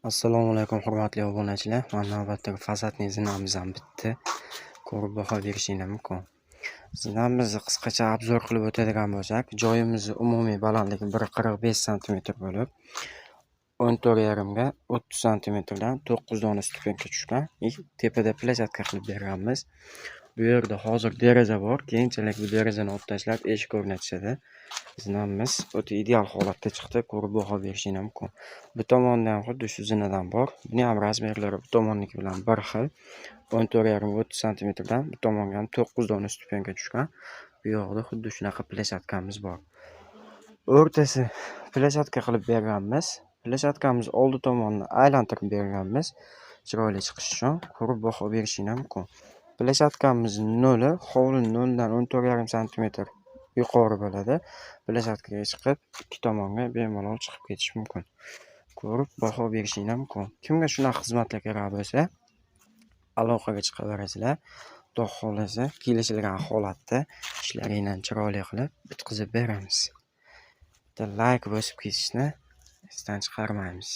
Assalomu alaykum, hurmatli obunachilar. Mana, navbatdagi фасадный zinamiz ham bitdi. Ko'rib baho berishinglar mumkin. Zinamizni qisqacha обзор qilib o'tadigan bo'lsak, joyimizni umumiy balandligi 1,45 santimetr bo'lib, 14,5 ga 30 santimetrdan 9 dona ступенька tushgan. И tepada площадка qilib berganmiz. Bu yerda hozir deraza bor. Keyinchalik bu derazani olib tashlab, eshik o'rnatishadi. Zinamiz o'ta ideal holatda chiqdi. Ko'rib baho berishinglar mumkin. Bu tomonda ham xuddi shu zinadan bor. Buni ham размер lari bu tomonniki bilan bir xil. 14,5 ga 30 santimetrdan bu tomonga ham 9 dona ступенька tushgan. Bu yoqda xuddi shunaqa площадка miz bor. O'rtasi площадка qilib berganmiz. Площадка miz oldi tomonini aylantirib berganmiz. Chiroyli chiqishi uchun. Ko'rib baho berishinglar mumkin. Площадка miz noli hovli noldan 14,5 santimetr yuqori bo'ladi. Площадка ga chiqib, ikki tomonga bemalol chiqib ketish mumkin. Ko'rib baho berishinglar mumkin. Kimga shunaqa xizmatlar kerak bo'lsa, aloqaga chiqaverasizlar. Xudo xohlasa, kelishilgan holatda ishlaringlarni chiroyli qilib bitkazib beramiz. Bitta layk bosib ketishni esdan chiqarmaymiz.